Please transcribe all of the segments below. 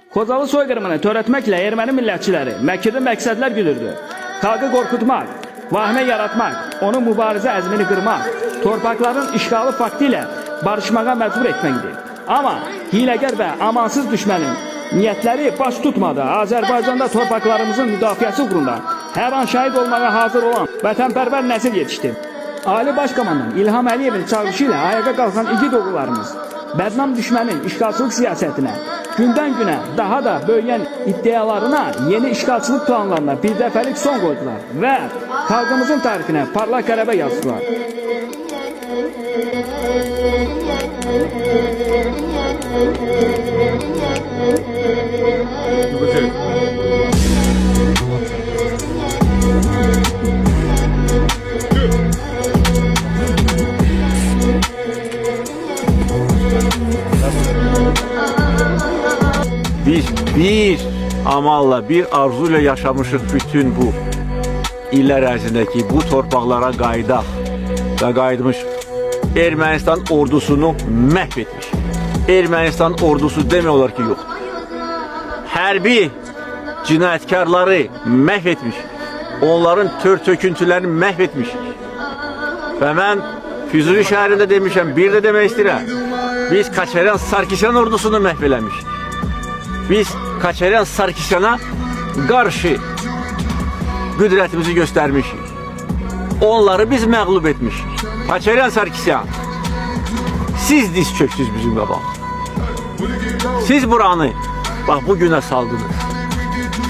Xocalı soyqırımını törətməklə erməni millətçiləri məkirli məqsədlər güdürdü. Xalqı qorxutmaq, vahimə yaratmaq, onun mübarizə əzmini qırmaq, torpaqların işğalı faktı ilə barışmağa məcbur etməkdir. Amma hiləgər və amansız düşmənin niyyətləri baş tutmadı. Azərbaycanda torpaqlarımızın müdafiəsi uğrunda hər an şəhid olmağa hazır olan vətənpərvər nəsil yetişdi. Ali Baş Komandan İlham Əliyevin çağırışı ilə ayağa qalxan igid oğullarımız bədnam düşmənin işğalçılıq siyasətinə, gündən günə daha da böyüyən iddialarına, yeni işğalçılıq planlarına bir dəfəlik son qoydular və xalqımızın tarixinə parlaq qələbə yazdılar. Biz bir amalla, bir arzuyla yaşamışıq bütün bu illər ərzində ki, bu torpaqlara qayıdaq və qayıtmış. Ermənistan ordusunu məhv etmiş. Ermənistan ordusu demək olar ki, yoxdur. Hərbi cinayətkarları məhv etmiş. Onların tör töküntülərini məhv etmiş. Və mən Füzuli şəhərində demişəm, bir də demək istəyirəm. Biz Kaçaryan Sarkisyan ordusunu məhv eləmişik. Biz Kaçaryan Sarkisyan'a qarşı qüdrətimizi göstərmişik. Onları biz məğlub etmişik. Kaçaryan Sarkisyan, siz diz çöktünüz bizim qabağımıza. Siz buranı bax bu günə saldınız.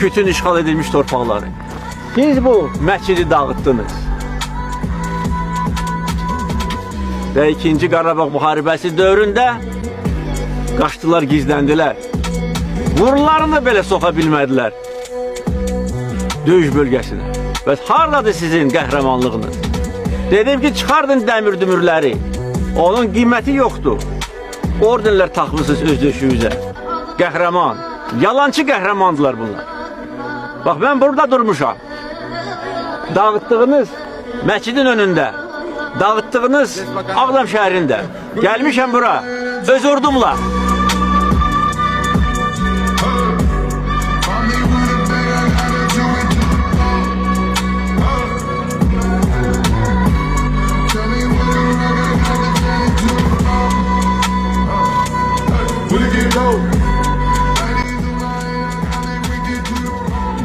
Bütün işğal edilmiş torpaqları. Siz bu məscidi dağıtdınız. Və 2. Qarabağ müharibəsi dövründə qaçdılar, gizləndilər. Burunlarını belə soxa bilmədilər döyüş bölgəsinə. Bəs hardadır sizin qəhrəmanlığınız? Dedim ki, çıxardın dəmir dümürləri. Onun qiyməti yoxdur. Ordenlər taxmısınız öz döşünüzə. Qəhrəman. Yalancı qəhrəmandılar bunlar. Bax mən burada durmuşam. Dağıtdığınız məscidin önündə, dağıtdığınız Ağdam şəhərində. Gəlmişəm bura öz ordumla.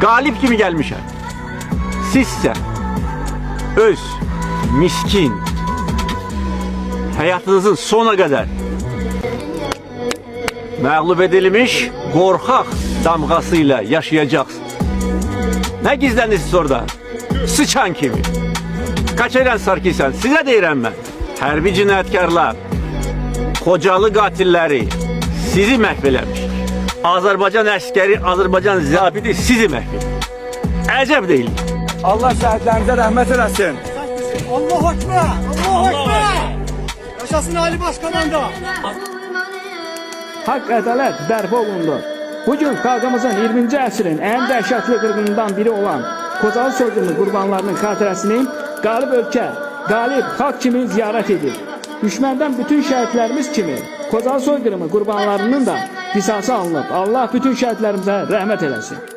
Qalib kimi gəlmişəm. Sizsə öz miskin həyatınızın sona qədər məğlub edilmiş qorxaq damğasıyla yaşayacaqsınız. Nə gizlənirsiniz orada? Sıçan kimi. Kaçaryan Sarkisyan, sizə deyirəm mən. Hərbi cinayətkarlar, Xocalı qatilləri sizi məhv eləmiş. Azərbaycan əskəri, Azərbaycan zabiti sizi məhv eləmiş. Əcəb deyil. Allah şəhidlərimizə rəhmət eləsin. Allahu Ekber! Allahu Ekber! Yaşasın Ali Başkomando! Haqq, ədalət bərpa olundu. Bugün xalqımızın 20-ci əsrin ən dəhşətli qırğınından biri olan Xocalı soyqırımı qurbanlarının xatirəsini qalib ölkə, qalib xalq kimi ziyarət edir. Düşməndən bütün şəhidlərimiz kimi Xocalı soyqırımı qurbanlarının da qisası alınıb. Allah bütün şəhidlərimizə rəhmət eləsin.